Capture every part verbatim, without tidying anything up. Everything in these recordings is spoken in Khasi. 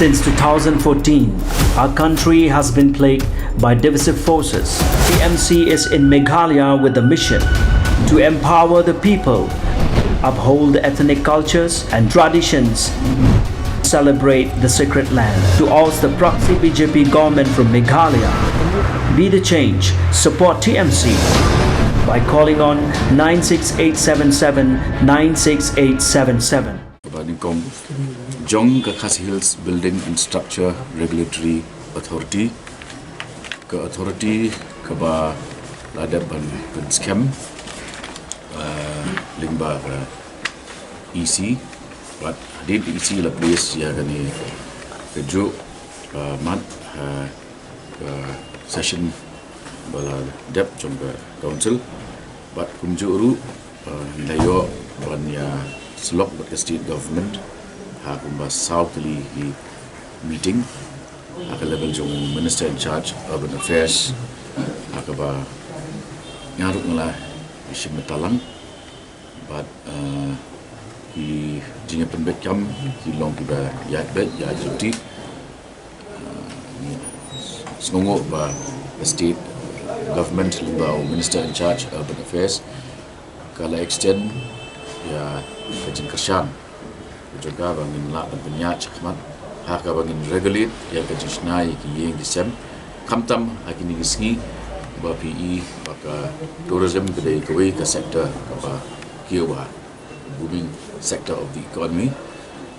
Since two thousand fourteen, our country has been plagued by divisive forces. T M C is in Meghalaya with the mission to empower the people, uphold ethnic cultures and traditions, celebrate the sacred land. To oust the proxy B J P government from Meghalaya, be the change, support T M C by calling on nine six eight seven seven nine six eight seven seven. Kaba nyngkong jong ka Khasi Hills Building and Structure Regulatory Authority, ka authority kaba la dep ban pynskhem, uh, lyngba ka E C, bad hadien ka E C la place ïa kane kajuh, uh, mat, uh, ka session ba la dep jong ka council, bad kumjuh ruh, uh, ngi la ïoh ban ïa syllok bad ka state government ha kumba saw tylli ki meeting ha ka level jong Minister in charge Urban Affairs, ha kaba nga ruh nga la shim bynta lang. Bad, uh, ki jingpynbeit kam ki long kiba ïaid beit ïaid juti. Uh, sngewnguh ba state government lyngba u Minister in charge Urban Affairs ka la extend ïa ka jingkyrshan jong ka ba ngin lah ban pynïaid shakhmat ha kaba ngin regulate ïa ka jingshna ïa ki ïing ki sem, khamtam ha kine ki sngi ba phi i ba ka tourism ka dei kawei ka sector kaba kiew bha, booming sector of the economy.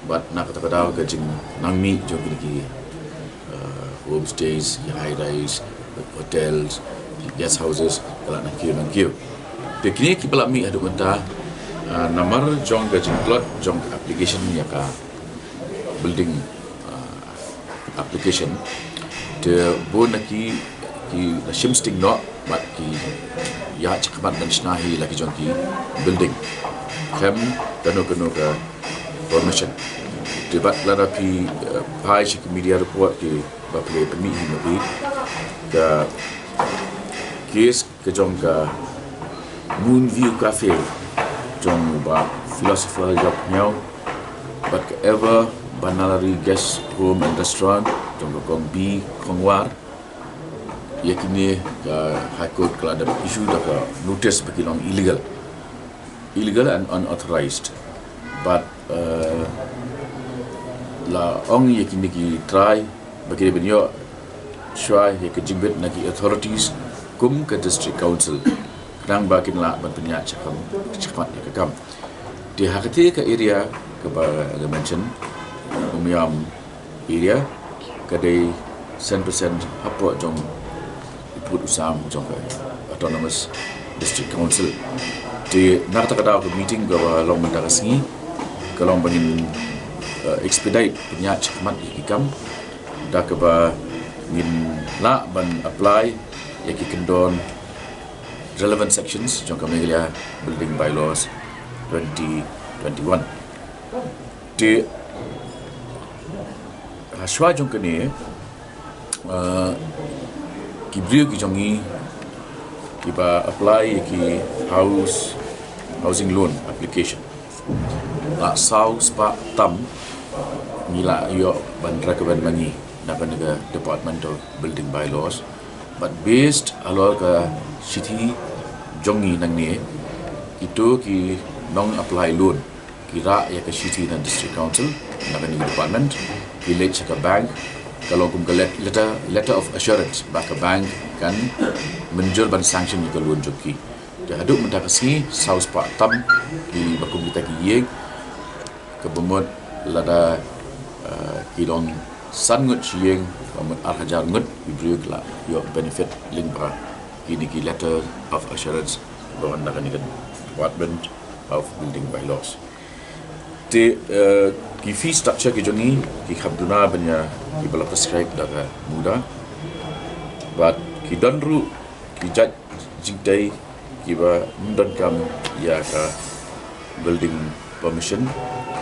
Bad na kata ka daw ka jingnang mih jong kine ki, uh, homestays, ki high rise, hotels, ki guest houses, ka la nang kiew nang kiew. Te kine kiba la mih haduh mynta, uh, namar jong ka jingtlot jong ka application ïa ka building, uh, application. Te bun na ki, ki la shim sting noh bad ki ïaid shakhmat ban shna hi la ki jong ki building khlem kano kano ka permission. Te bad lada phi, uh, phai sha ki media report kiba phi la pynmih hi ma phi, ka case ka jong ka Moonview Cafe jong u Bah Philosopher Yop Hniaw bad ka Ever Banalari Guest Home and Restaurant jong ka Kong B Khongwar. Ïa kine ka High Court ka la dep issue da ka notice ba ki long illegal, illegal and unauthorized. Bad, uh, la ong ïa kine ki trai ba ki dei ban ïoh shuwa ïa ka jingbit na ki authorities kum ka District Council khnang ba kin lah ban pynïaid shakhmat ïa ka kam. Te ha kata ka area kaba nga mention, Umiam area, ka dei san percent hapoh jong u pud u sam jong ka Autonomous District Council. Te na kata ka daw ka meeting kaba long mynta ka sngi ka long ba ngin, uh, expedite pynïaid shakhmat ïa ki kam da kaba ngin lah ban apply ïa ki kyndon relevant sections jong ka Meghalaya Building Bylaws twenty twenty-one. Te ha shuwa jong kane, uh, ki briew ki jong ngi kiba apply ïa ki house, housing loan application, la saw spah tam ngi la ïoh ban recommend ma ngi na kane ka Department of Building Bylaws. Bad based halor ka shithi jong ngi nangne, kito ki nong apply loan ki rah ïa ka shithi na District Council, na kane ka department, ki leit sha ka bank, ka long kum ka let-, letter, letter of assurance ba ka bank kan mynjur ban sanction ïa ka loan jong ki. Te haduh mynta ka sngi saw spah tam kiba kum kita ki ïing, kaba mut lada, uh, ki long san ngut shi ïing, kaba mut ar hajar ngut ki briew ki la ïoh benefit lyngba kine ki letter of assurance ba wan na kane ka Department of Building Bylaws. Te, uh, ki fee structure ki jong ngi ki kham duna ban ïa kiba la prescribe da ka MUDA. Bad ki don ruh ki jait jingtei kiba ym donkam ïa ka building permission,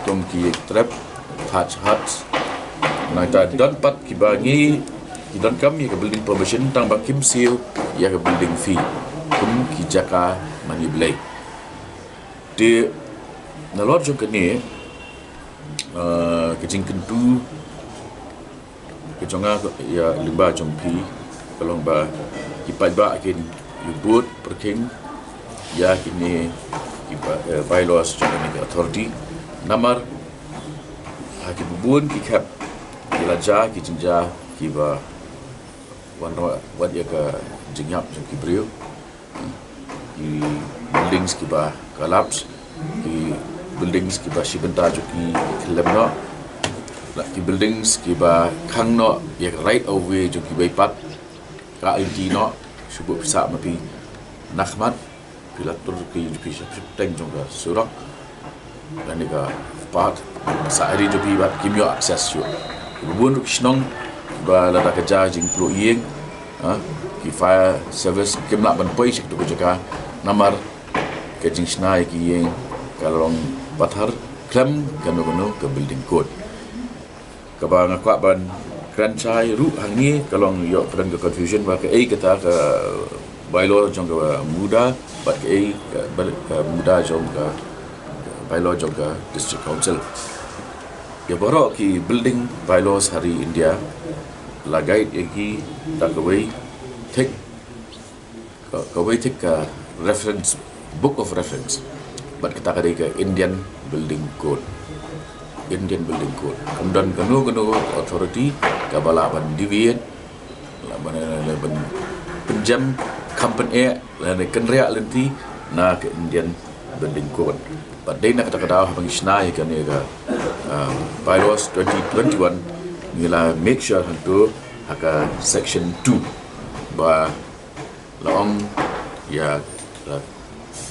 kum ki ïing trep, thatch huts. Nangta don pat kiba ngi, ki donkam ïa ka building permission tang ba kim siew ïa ka building fee, kum ki jaka mane Blei. Te nalor jong kane, uh, ka jingkyntu Jong nga ïa lyngba jong phi ka long ba ki paidbah kin ïa bud pyrkhing ïa kine ki ba, eh, bylaws jong kane ka authority. Namar ha ki bun ki khep ki la jia ki jingjia kiba wan ro-, wan ïa ka jingïap jong ki briew. Ki buildings kiba collapse, ki buildings kiba shi bynta jong ki khlem noh, la ki buildings kiba khang noh ïa ka right of way jong ki baipat, ka lynti noh, shu buh pisa ma phi na khmat, phi la tur ki jong phi shaphrang jong ka surok. Kane ka part sa ri jong phi bad kim ïoh access shuh. Bun ruh ki shnong ba lada ka jia jingpluh ïing, ha, ki fire service kim lah ban poi sha katu ka jaka namar ka jingshna ïa ki ïing ka long pathar khlem kano kano ka building code. Kaba nga kwah ban kren shai ruh hangne ka long ïoh pyrshah ka confusion ba kaei kata ka bylaw jong ka MUDA bad kaei ka, ka MUDA jong ka, ka bylaw jong ka District Council. Ïa baroh ki building bylaws ha ri India la guide ïa ki da kawei thik ka, kawei thik ka reference, book of reference. Bad kata ka dei ka Indian Building Code. Indian Building Code. Kam don kano kano authority kaba lah ban deviate, lah ban, lah ban pynjem, kham pyneh, lah ban kynriah lynti na ka Indian Building Code. Bad dei na kata ka daw haba ngi shna ïa kane ka, um, bylaws twenty twenty-one, ngi la make sure hangto ha ka section two ba la ong ïa, la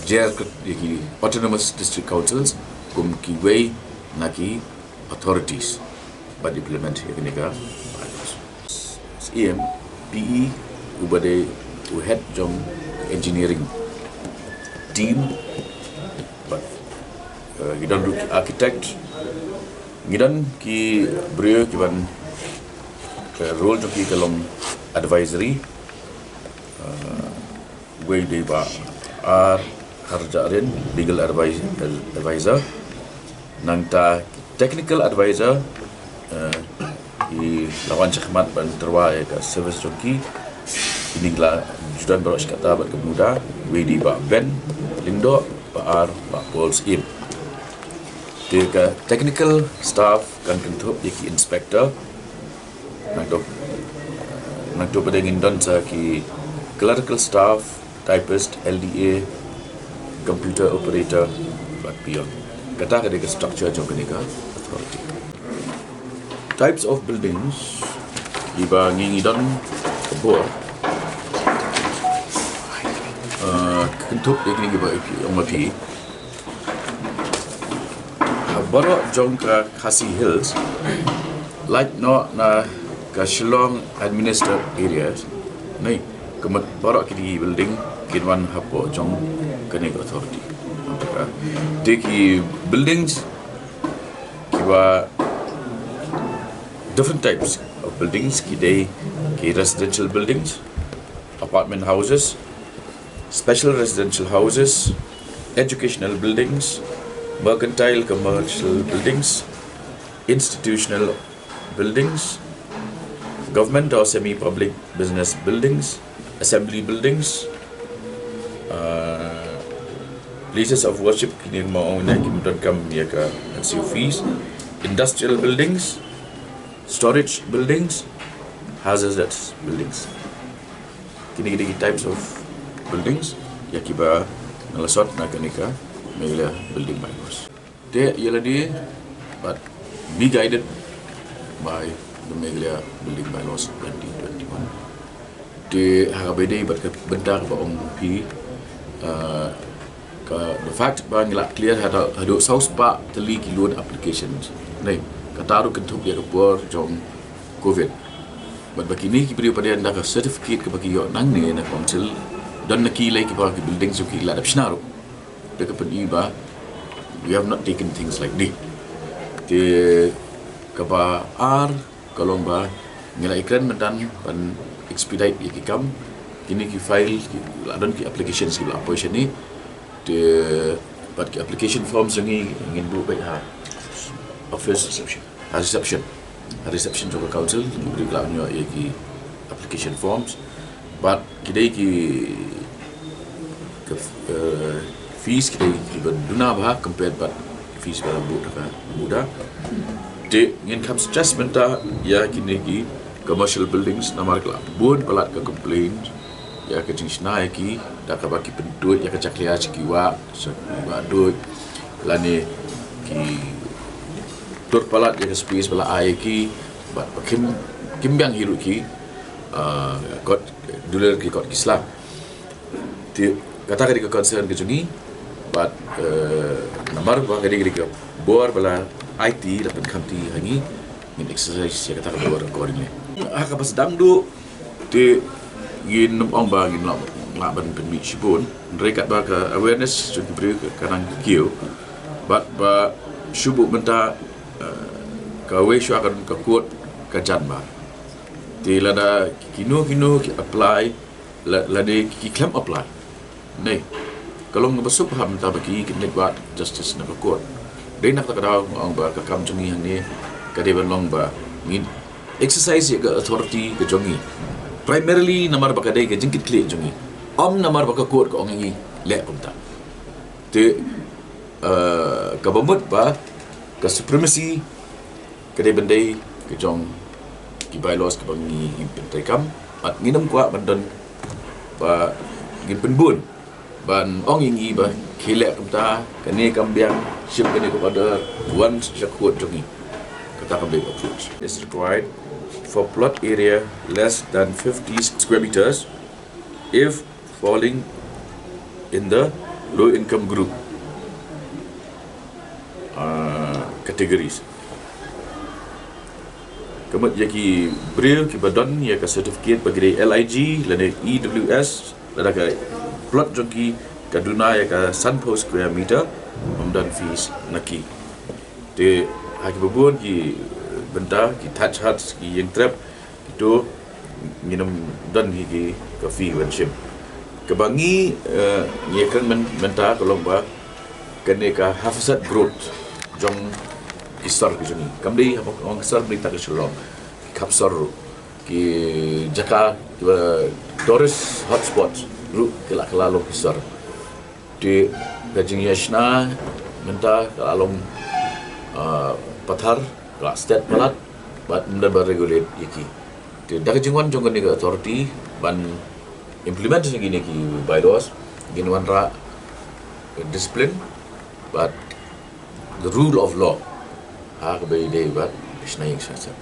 jer ïa ki autonomous district councils kum kiwei na ki authorities ban implement ïa kane ka bylaws. Siem P E uba dei u head jong engineering team bad, eh, ngi don ruh ki architect, ngi don ki briew kiban, eh, role jong ki ka long advisory. Eh, wei dei Bah R Harjahrin, legal advi-, advisor. Nangta technical advisor, eh, i la wan shakhmat ban tyrwa ïa ka service jong ki. Kine la ju don baroh shi katta bad ka MUDA, wei dei Bah Ben Lyngdoh, Bah R, Bah Paul Syiem. Te ka technical staff kan kynthup ïa ki inspector. Nangto, nangto pat ngin don sa ki clerical staff, typist, L D A, computer operator, bad peon. Kata ka dei ka structure jong kane ka authority. Types of buildings kiba ngi, ngi don ka bor. Uh, kynthup ïa kine kiba ong ma phi. Ha baroh jong ka Khasi Hills, lait noh na ka Shillong administered areas, ne, ka mut baroh ki building kin wan hapoh jong kane ka authority. Te ki buildings kiba different types of buildings, ki dei ki residential buildings, apartment houses, special residential houses, educational buildings, mercantile commercial buildings, institutional buildings, government or semi-public business buildings, assembly buildings, uh, places of worship, kine ma ong ne kim donkam ïa ka N C O fees, industrial buildings, storage buildings, hazardous buildings. Kine ki dei ki types of buildings ïa kiba nga la sot na kane ka Meghalaya Building Bylaws. Te ïa lade bad be guided by the Meghalaya Building Bylaws twenty twenty-one. Te ha kaba ïadei bad ka bynta kaba ong phi, uh, ka, the fact ba ngi la clear haduh, haduh saw spah tylli ki loan applications. Ne, kata ruh kynthup ïa ka por jong covid. Bad ba kine ki briew pat ynda ka certificate kaba ki ïoh nangne na council, don na ki lei kiba ki buildings jong ki la dep shna ruh. Te ka pyni ba we have not taken things like this. Te kaba ar ka long ba ngi la ïakren mynta ban expedite ïa ki kam. Kine ki file ki la don ki applications ki la poi shane. Te bad ki application forms jong ngi ngin buh beit ha office reception. Ha reception. reception jong ka council, ki briew ki la ïoh ïa ki application forms. Bad ki dei ki, ki, eh, fees ki dei kiba duna bha compared bad fees ba la buh da ka MUDA. Te ngin kham suggest mynta ïa kine ki commercial buildings namar ki la bun palat ka complaint ïa ka jingshna ïa ki da kaba ki pynduid ïa ka jakhlia sha ki wah, sha ki wah duid, lane ki tur palat ïa ka space ba la ai ïa ki, bad ba kim, kim biang hi ruh ki, ah, kot, duler ki kot ki sla. Te kata ka dei ka concern ka jong ngi, bad, eh, namar ba ka dei ka dei ka bor ba la aiti, la pynkhamti ha ngi, ngin exercise ïa kata ka bor accordingly. Ha kaba sdang duh, te ngin ym ong ba ngin lah, lah ban pynmih shibun, hynrei katba ka awareness jong ki briew ka, ka nang kiew, bad ba shu buh mynta, eh, kawei shuwa ka don ka court ka jan ba. Te lada kino kino ki apply, la, lada ki khlem apply, ne ka long kaba suk ha mynta ba ki, kin leit wad justice na ka court. Dei na kata ka daw nga ong ba ka kam jong ngi hangne ka dei ban long ba ngin exercise ïa ka authority ka jong ngi. Primarily namar ba ka dei ka jingkitkhlieh jong ngi. Ym namar ba ka court ka ong ïa ngi leh kumta. Te, eh, kaba mut ba ka supremacy ka dei ban dei ka jong ki bylaws kaba ngi, ngi pyntreikam. Bad ngin ym kwah ban don ba ngin pynbun ban ong ïa ngi ba khie leh kumta, kane kam biang, shim kane ka order, wan sha court jong ngi. Kata kam dei approach. Is required for plot area less than fifty square meters if falling in the low income group, uh, categories. Ka mut ïa ki briew kiba don ïa ka certificate ba ki dei L I G lane E W S, lada ka plot jong ki ka duna ïa ka sanphew square meter, ym don fees na ki. Te ha kiba bun ki bynta, ki thatched huts, ki ïing trep, kito ngin ym don hi ki ka fee ban shim. Kaba ngi, eh, ngi kren myn-, mynta ka long ba kane ka haphazard growth jong ki sor ki jong ngi. Kam dei haba ong ki sor, kam dei tang ka Shillong, ki khap sor ruh, ki jaka kiba tourist hotspots ruh ki la, ki la long ki sor. Te ka jingïashna mynta ka la long, ah, pathar, ka la stet palat, bad ym don ba regulate ïa ki. Te da ka jingwan jong kane ka authority ban implement ïa kine ki bylaws, ngin wanrah discipline bad the rule of law ha kaba ïadei bad shna ïing shna sem.